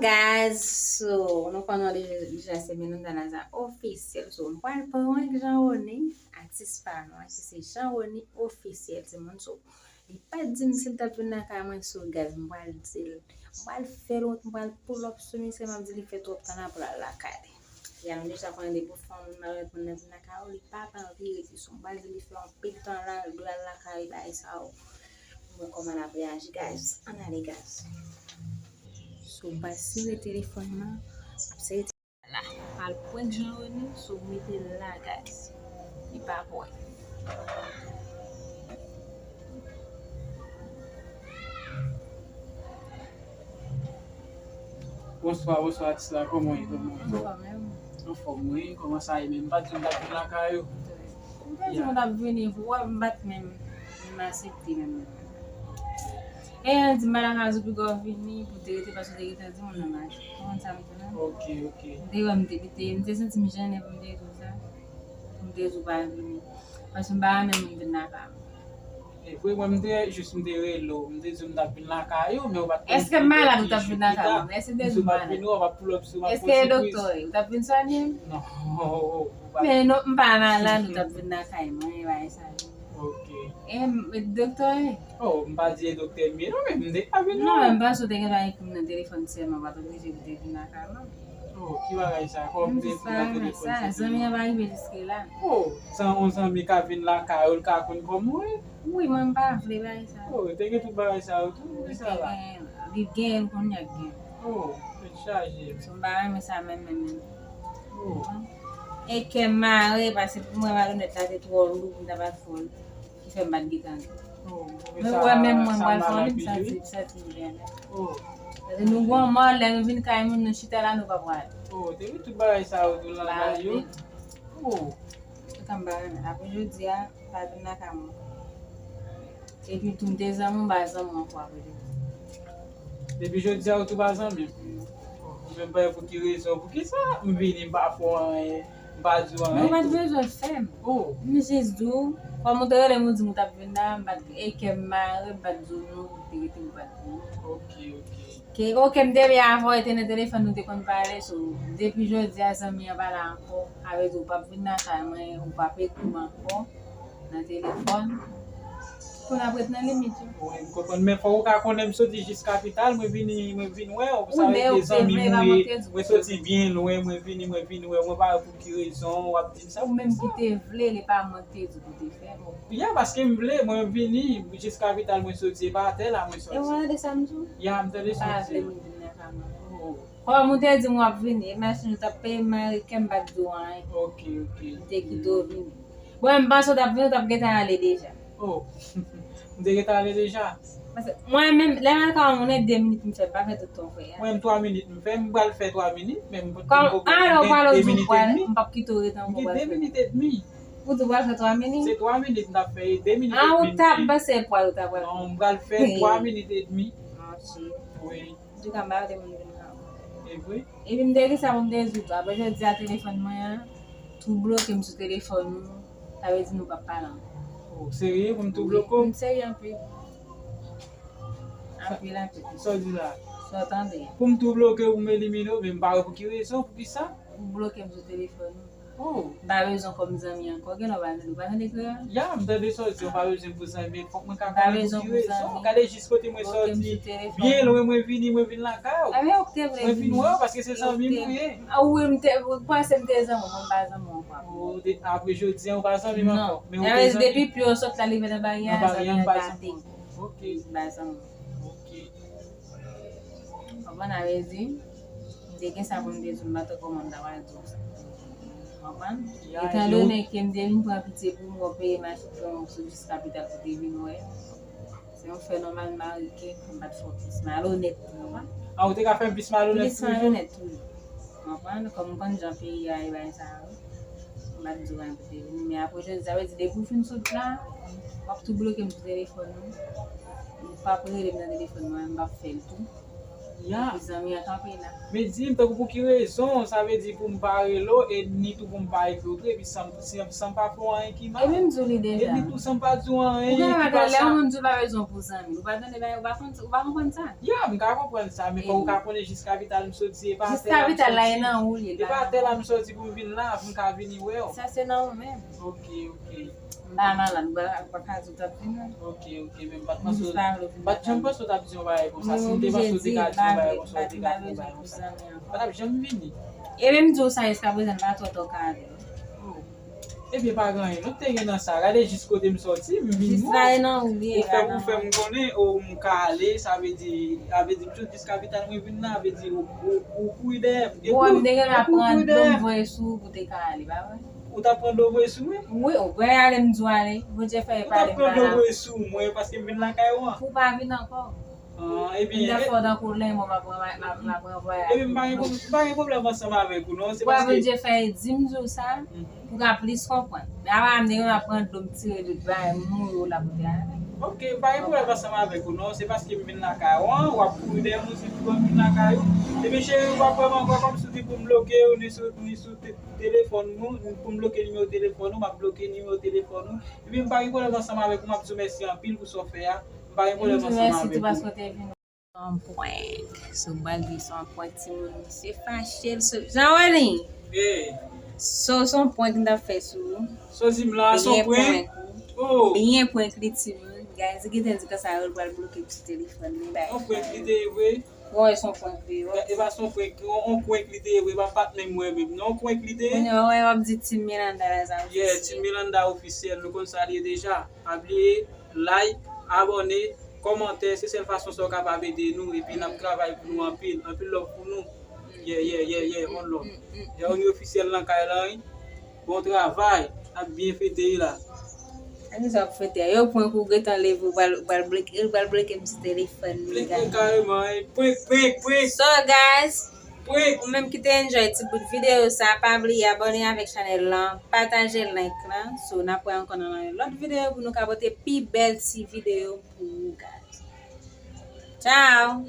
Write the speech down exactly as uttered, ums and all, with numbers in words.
Guys, so, nou konnen deja se Menanda Naza ofisyèl. So, m pral prank Jean Rony, atis pa nou an, ki se Jean Rony ofisyèl, timoun. So, li pa t di m si l t ap vin lakay mwen, so, guys, m pral di l. M pral fè l wont, m pral pull up sou misye, m ap di li fè twòp tan apre l al lakay li. Ya, nou deja konnen depi w fè yon moun malonèt, moun nan vin lakay ou, li pa t anvi rete. So, m pral di li fè yon pil tan la, l dwe al lakay li, bagay sa yo. Mwen kòman l ap reyaji, guys. Ann ale, guys. So, m pral sere telefòn nan. M ap sere la. Al prank Jean Rony, so, m mete l la, guys. Li pa pwè. Bonswa, bonswa, atis la. Kòman w ye? Kòman w ye? Anfòm, wi. Anfòm, wi. Kòman sa ye menm? M pa t di m t ap vin lakay ou. M te di m t ap vini, pou wè m pa t menm, menm aksepte menm. E, di m pa lakay ou, piga w vini, pou te rete, paske w te gentan di moun nan mache. Ou konprann sa m di w la? Ok, ok. M te wè m te, te, m te santi m jennen pou m te di w sa. Pou m te di w pa vini. Paske m pa renmen moun vin lakay mwen. E vre, mwen, m te, jis m te rele w, m te di w m t ap vin lakay ou, men ou pa t konn. Èske m malad ou t ap vin lakay mwen? Èske m te di w malad? Èske e doktè ou ye? Ou t ap vin swenye m? Non, ou pa t. Men non, m pa malad ou t ap vin lakay mwen, e bagay sa yo. Ok. E m, e doktè ou ye? Oh, m pa di e doktè m ye, non, men m te ka vin. Non, men m panse ou te gentan ekri m nan telefòn sèlman, ou pa t oblije pou te vin lakay mwen. Oh, ki bagay sa? Kòman m te ekri nan telefòn sa? Zanmi an pa rive jiske la. Oh, san yon zanmi ka vin lakay ou, l ka konn kòman w ye? Wi, mwen m pa vle bagay sa. Oh, te gen tout bagay sa yo tou, wi, sa la. Li genyen, l konnen l genyen. Oh, tèt chaje. So, m pa renmen sa menm, menm, menm. Oh. E kè m mare, paske pou mwen, malonèt la te twò lou pou m ta pral fè l. Ki fè m pa t gentan. Oh, men sa, wè, menm mwen, m pral fè l, m santi, m santi m byen. Oh. Paske nou gon mò, lè nou vin kay moun, nou chita la, nou pa pral. Oh, te gen tout bagay sa yo tou nan kay yo. Oh. Tout sa m pa renmen. Apre jodi a, pa vin lakay mwen. Epi tou, m te zanmi w, m pa zanmi w ankò apre jodi. Depi jodi a, ou tou pa zanmi m? Ou menm pa wè pou ki rezon, pou ki sa m vini, m pa fè w anyen, m pa di w anyen tou? Non, ou pa t bezwen fè m. Oh. M jis di w, kòm ou te rele m, ou di m ou t ap vin la, m pa t, e kè m mare, m pa t di w non, ou te rete, ou pa t di w non. Ok, ok. Ke, ok, m te byen avè w, e te nan telefòn nou te konn pale, so, depi jodi a, zanmi an pa la ankò, sa vle di ou p ap vin lakay mwen, ou p ap ekri m ankò nan telefòn. Pou n ap ret nan limit yo. Wi, m konprann, men fòk ou ka konnen m soti jis kapital, mwen vini, mwen vin wè w, sa vle di zanmi m ou ye, mwen soti byen lwen, mwen vini, mwen vin wè w, mwen pa wè pou ki rezon w ap di m sa. Ou menm ki te vle, li pa mwen ki te di pou te fè. Ya, paske m vle, mwen vini, jis kapital mwen soti, e pa atè la mwen soti. E w tande sa m di w? Ya, m tande sa w di. M pa vle moun vin lakay mwen. Oh. Kòm ou te di m w ap vini, e machin ou t ap peye m mare, kè m pa t di w anyen. Ok, ok. M te kite w vini. Bon, m panse w t ap vini, w t ap gentan ale deja. Oh. M te gentan ale deja? Paske mwen menm, lè m al kay yon moun, e de minit m fè, m pa fè tout tan w fè a. Mwen menm, twa minit m fè, m pral fè twa minit, men m poko gen de minit edmi. Kòm, alò, w pral di w pral, m p ap kite w ret ankò, m pral fè. M gen de minit edmi. Ou di w pral fè twa minit? Se twa minit m t ap fè, e de minit edmi m fè. Ah, ou t ap panse pral, ou t ap pral. Non, m pral fè twa minit edmi. Ah, ok. Wi. Antouka, m pa vle moun vin la. E vre? Epi m te gen sa pou m te di w tou. Apre jodi a, telefòn mwen an, tou bloke m sou telefòn ou. Sa vle di nou p ap pale ankò. Oh, serye pou m tou bloke w? M serye anpil. Anpil, anpil. Sa w di la? Sa w tande? Pou m tou bloke w, pou m elimine w, men m pa wè pou ki rezon, pou ki sa? Ou bloke m sou telefòn ou. Oh. M pa bezwen w kòm zanmi ankò. Gen lè w pa tande, ou pa tande kreyòl? Ya, m tande sa w di, ou pa bezwen pou zanmi, men fòk mwen ka konnen pou ki rezon. Gade jis kote mwen soti, byen lwen, mwen vini, mwen vin lakay ou. Mwen vin wè w, paske se zanmi m ou ye. Ah, wi, m te, ou panse m te zanmi w, mwen m pa zanmi w ankò. Oh, de-, apre jodi a, ou pa zanmi m ankò. Non. Men ou te zanmi. Depi pye w sot la, rive nan baryè a, zanmi an gate. Ok. M pa zanmi w. Ok. Konprann, sa vle di, m te gen sa pou m te di w, m pa t konn kòman m ta pral di w sa. Konprann? Ya, etan done ke m te vin pran pitye pou m wè w peye machin fè yon sou jis kapital pou te vin wè. Se yon fè nòmal m mare ke m pa t fè w plis malonèt, konprann? Ah, ou te ka fè m plis malonèt toujou? Plis malonèt toujou. Konprann? Kòm m konn jan peyi a ye bagay sa yo. M pa t di w anyen pou te vini, men apre jodi, sa vle di depi w fin sot la, w ap tou bloke m sou telefòn ou. Ou p ap rele m nan telefòn mwen, m p ap fè l tou. Ya. Zanmi an kanpe la. Men di m, tankou pou ki rezon, sa vle di pou m pa rele w, e ni tou pou m pa ekri w tou, epi san, san, san pa fè w anyen ki mal. E menm di w li deja. Epi tou san pa di w anyen Ou gen ki bagay pa lè sa. Yon moun di w bagay yon pou zanmi. Ou pa tande bagay, ou pa konn, ou pa konprann sa. Ya, m ka konprann sa, men fò ou ka konnen jis kapital m soti, e pa Jis tè la m kapital la e soti. Nan ou li. E pa tè la m soti pou m vin la, pou m ka vini wè w. Sa se nan ou menm. Ok, ok. M pa malad, ou pa ou pa ka di w t ap vin non. Ok, ok, men m pa t M jis panse, pa vle w vin m pa t janm lakay. Panse w t ap di yon bagay konsa. Si Mwen m te panse oblije w te di ka l, di yon pa bagay vle, konsa, pa w te di ka pa di yon bezwen bagay pou konsa. zanmi an. Pa t ap janm vini. E menm di w sa jiska prezan pa twò twò kare. Oh. Ebyen pa gen anyen, nou te gen nan sa. Gade jis kote m soti, m vin Jis wè la w. e nan ou li. Ou fè, ou fè m konnen, o m ka ale, sa vle di, sa vle di m sot jis kapital mwen vin la, vle di ou, ou, ou kouri dèyè m. Gen Bon, kou, m te gen gen la kou pran kouri dlo m dèyè m. Voye sou ou pou te ka ale, pa vre? Ou t ap pran dlo voye sou mwen? Wi, ou prè ale m di w ale. Bondye fè e Ou t pale ap m pran pa dlo la. Voye sou mwen paske m vin lakay ou an. Pou w pa vin ankò. Ah, M ebyen, ta e- fè w tankou len mwen m ap m ap m ap ranvwaye. Ebyen m pa gen pwob- m pa gen pwoblèm ansanm avèk ou non. Se Pou paske Bondye fè e di m di w sa, Mhm. pou ka plis konprann. Men apa m te gen la pran dlo m tire de bay m mouri w la pou te ale. Ok, m pa gen pwoblèm ansanm avèk ou non. Se paske m vin lakay ou an, w ap kouri dèyè m osi pou m vin lakay ou. Ebyen cheri, ou pa kwè m ankò kòmsi w di pou m bloke ou ni sou, ni sou te- telefòn nou, pou m bloke nimewo telefòn ou, m ap bloke nimewo telefòn ou. Ebyen m pa gen pwoblèm ansanm avèk ou, m ap di w mèsi anpil pou sa w fè a. M pa gen M pwoblèm di ansanm mèsi avèk tou ou. Paske w te vin. Yon prank. So m pral di se yon prank timoun. Misye fache l sou Jean Rony. Hey, So se yon prank m t ap fè sou ou. So di m la, se yon Byen prank. prank. Oh, Byen prank li timoun. Guys, li gentan di konsa yo l pral bloke m sou telefòn li. Yon prank li te ye vre. Wè, se yon prank li ye. E pa se yon prank, yon, yon prank li te ye vre, pa, pa t menm mwen menm. Non, yon prank li te ye. Kounye a, wè, w ap di Team Miranda la sa. Yeah, Team Miranda ofisyèl, nou konn sa l ye deja. Pa bliye, like, abòne, kòmantè, se sèl fason sa w kapab ede nou, epi n ap travay pou nou anpil, anpil love pou nou. Yeah, yeah, yeah, yeah, on love. Jean Rony ofisyèl nan kay la, wi. Bon travay, n ap byen fete wi la. Ann sa ap fete. Yo prank ou gentan leve, ou pral, ou pral bloke, ou pral bloke m sou telefòn li, Prank guys. Kareman, wi. Prank, prank, prank. So, guys, Prank. Ou menm ki te enjoy ti bout videyo sa, pa bliye abòne avèk chanèl lan, pataje link lan. So, n ap wè ankò nan yon lòt videyo pou nou ka pote pi bèl ti videyo pou ou, guys. Ciao!